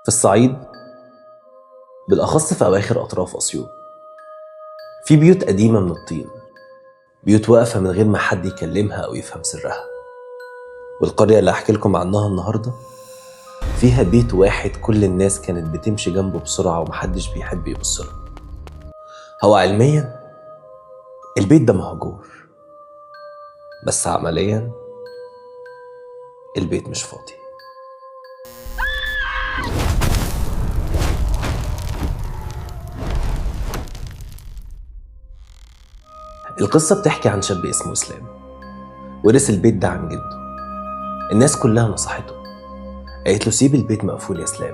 في الصعيد، بالأخص في أواخر أطراف أسيوط، في بيوت قديمة من الطين، بيوت واقفة من غير ما حد يكلمها أو يفهم سرها. والقرية اللي هحكي لكم عنها النهاردة فيها بيت واحد كل الناس كانت بتمشي جنبه بسرعة ومحدش بيحب يبص له. هو علميا البيت ده مهجور، بس عمليا البيت مش فاضي. القصة بتحكي عن شاب اسمه إسلام، ورث البيت ده عن جده. الناس كلها نصحته، قالت له سيب البيت مقفول يا إسلام،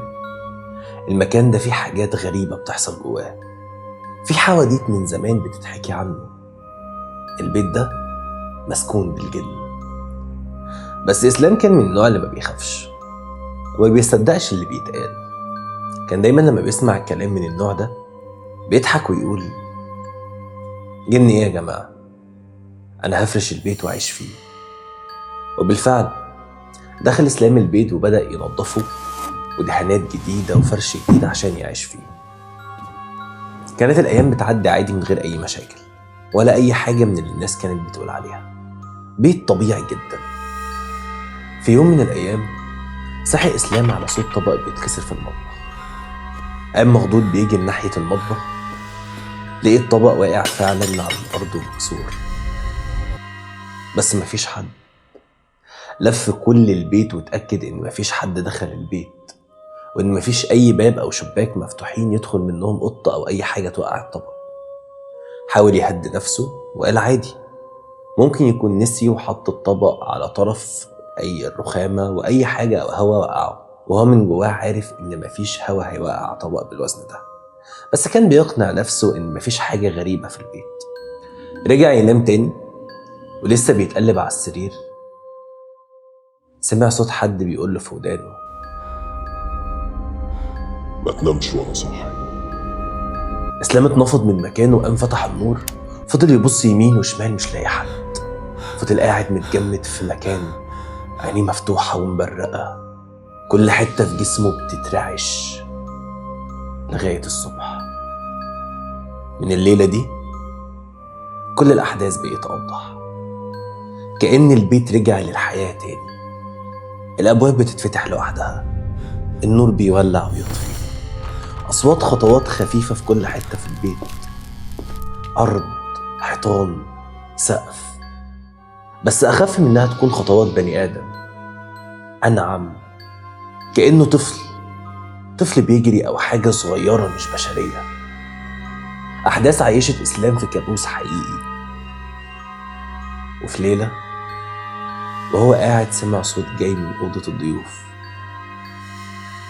المكان ده فيه حاجات غريبة بتحصل جواه، في حواديت من زمان بتتحكي عنه، البيت ده مسكون بالجن. بس إسلام كان من النوع اللي ما بيخافش وما بيصدقش اللي بيتقال. كان دايما لما بيسمع الكلام من النوع ده بيضحك ويقول جن ايه يا جماعة، أنا هفرش البيت وأعيش فيه. وبالفعل دخل إسلام البيت وبدأ ينظفه ودهانات جديدة وفرش جديد عشان يعيش فيه. كانت الأيام بتعدي عادي من غير أي مشاكل ولا أي حاجة من اللي الناس كانت بتقول عليها، بيت طبيعي جدا. في يوم من الأيام صحي إسلام على صوت طبق بيتكسر في المطبخ. قام مخضوض بيجي ناحية المطبخ، لقيت الطبق واقع فعلا على الأرض ومكسور، بس مفيش حد. لف كل البيت واتأكد إن مفيش حد دخل البيت، وإن مفيش أي باب أو شباك مفتوحين يدخل منهم قطة أو أي حاجة توقع الطبق. حاول يهدي نفسه وقال عادي، ممكن يكون نسي وحط الطبق على طرف أي الرخامة وأي حاجة أو هوا وقعه، وهو من جواه عارف إن مفيش هوا هيوقع طبق بالوزن ده، بس كان بيقنع نفسه إن مفيش حاجة غريبة في البيت. رجع ينام تاني ولسه بيتقلب على السرير، سمع صوت حد بيقول له في ودانه ما تنامش وانا صاحي. اسلام اتنفض من مكانه وقام فتح النور، فضل يبص يمين وشمال مش لاقي حد. فضل قاعد متجمد في مكانه، عينيه مفتوحة ومبرقة، كل حتة في جسمه بتترعش لغاية الصبح. من الليلة دي كل الأحداث بقت أوضح، كأن البيت رجع للحياة تاني. الأبواب بتتفتح لوحدها، النور بيولع ويطفي، أصوات خطوات خفيفة في كل حتة في البيت، أرض، حيطان، سقف، بس أخف من إنها تكون خطوات بني آدم، أنعم، كأنه طفل بيجري أو حاجة صغيرة مش بشرية. أحداث عيشت إسلام في كابوس حقيقي. وفي ليلة وهو قاعد سمع صوت جاي من أوضة الضيوف،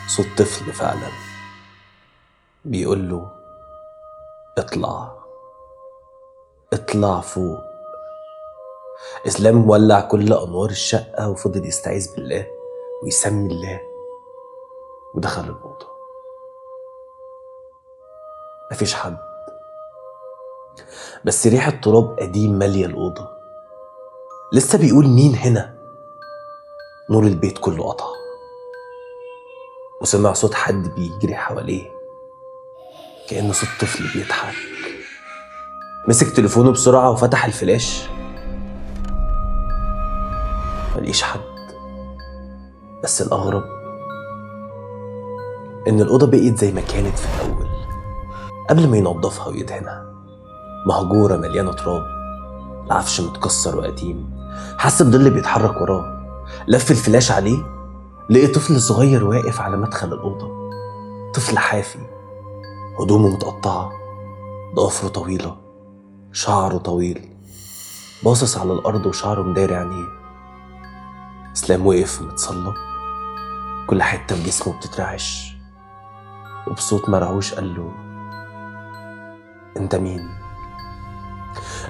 صوت طفل فعلا بيقول له اطلع، اطلع فوق. إسلام ولع كل أنوار الشقة وفضل يستعيذ بالله ويسمي الله ودخل الأوضة. مفيش حد، بس ريحة تراب قديم مالية الأوضة. لسه بيقول مين هنا، نور البيت كله قطع، وسمع صوت حد بيجري حواليه كأنه صوت طفل بيضحك. مسك تليفونه بسرعة وفتح الفلاش، ملقيش حد. بس الأغرب إن الأوضة بقيت زي ما كانت في الأول قبل ما ينظفها ويدهنها، مهجورة مليانة تراب، العفش متكسر وقديم. حس بظل بيتحرك وراه، لف الفلاش عليه، لقي طفل صغير واقف على مدخل الأوضة، طفل حافي، هدومه متقطعة، ضوافره طويلة، شعره طويل، باصص على الأرض وشعره مداري عينيه. إسلام وقف متصلب، كل حتة في جسمه بتترعش، وبصوت مرعوش قال له أنت مين؟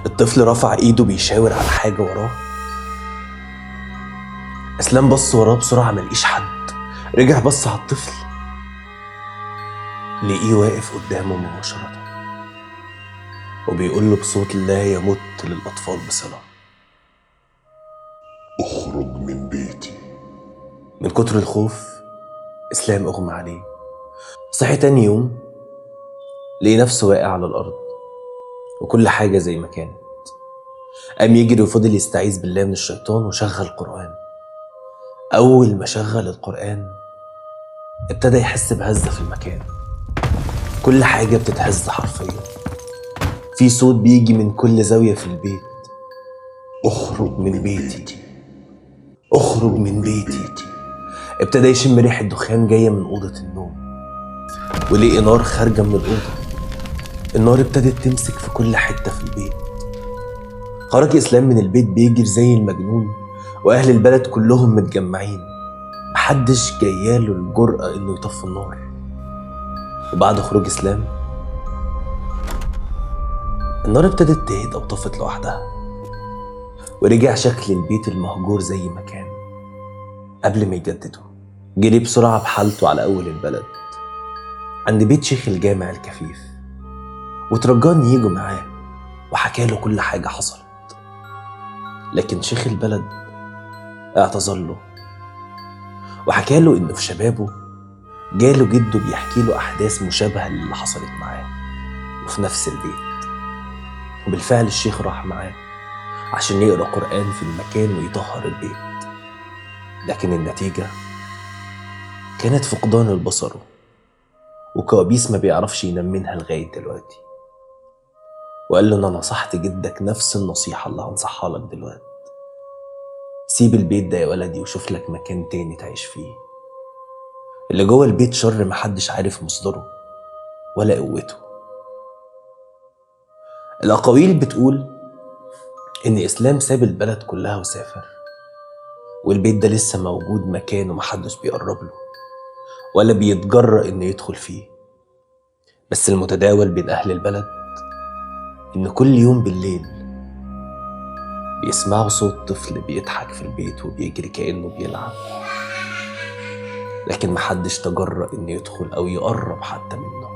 الطفل رفع ايده بيشاور على حاجة وراه. اسلام بص وراه بسرعة ملقيش حد، رجع بص على الطفل لقيه واقف قدامه مباشرة وبيقول له بصوت لا يمت للأطفال بصلة اخرج من بيتي. من كتر الخوف اسلام اغمى عليه. صحي تاني يوم لقي نفسه واقع على الأرض وكل حاجة زي ما كانت. قام يجري وفضل يستعيذ بالله من الشيطان وشغل قرآن. أول ما شغل القرآن ابتدى يحس بهزة في المكان، كل حاجة بتتهز حرفيا. في صوت بيجي من كل زاوية في البيت: اخرج من بيتي، اخرج من بيتي. ابتدى يشم ريحة دخان جاية من أوضة النوم، ولقي نار خارجة من الأوضة. النار ابتدت تمسك في كل حتة في البيت. خرج إسلام من البيت بيجري زي المجنون، وأهل البلد كلهم متجمعين، محدش جاياله الجرأة إنه يطفي النار. وبعد خروج إسلام النار ابتدت تهدى وطفت لوحدها، ورجع شكل البيت المهجور زي ما كان قبل ما يجدده. جري بسرعة بحالته على أول البلد عند بيت شيخ الجامع الكفيف، وترجاه إن يجوا معاه، وحكى له كل حاجة حصلت. لكن شيخ البلد اعتذر له وحكى له إنه في شبابه جاله جده بيحكي له أحداث مشابهة للي حصلت معاه وفي نفس البيت. وبالفعل الشيخ راح معاه عشان يقرأ قرآن في المكان ويطهر البيت، لكن النتيجة كانت فقدان البصر وكوابيس ما بيعرفش ينام منها لغاية دلوقتي. وقال له: أنا نصحت جدك نفس النصيحة اللي هنصحها لك دلوقتي، سيب البيت ده يا ولدي وشوف لك مكان تاني تعيش فيه. اللي جوه البيت شر محدش عارف مصدره ولا قوته. الأقاويل بتقول إن إسلام ساب البلد كلها وسافر، والبيت ده لسه موجود مكانه محدش بيقرب له ولا بيتجرأ إنه يدخل فيه. بس المتداول بين أهل البلد إن كل يوم بالليل بيسمعوا صوت طفل بيضحك في البيت وبيجري كأنه بيلعب، لكن محدش تجرأ إنه يدخل أو يقرب حتى منه.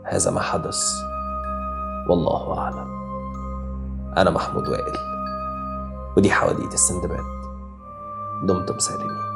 هذا ما حدث والله أعلم. أنا محمود وائل، ودي حواديت السندباد. دمتم سالمين.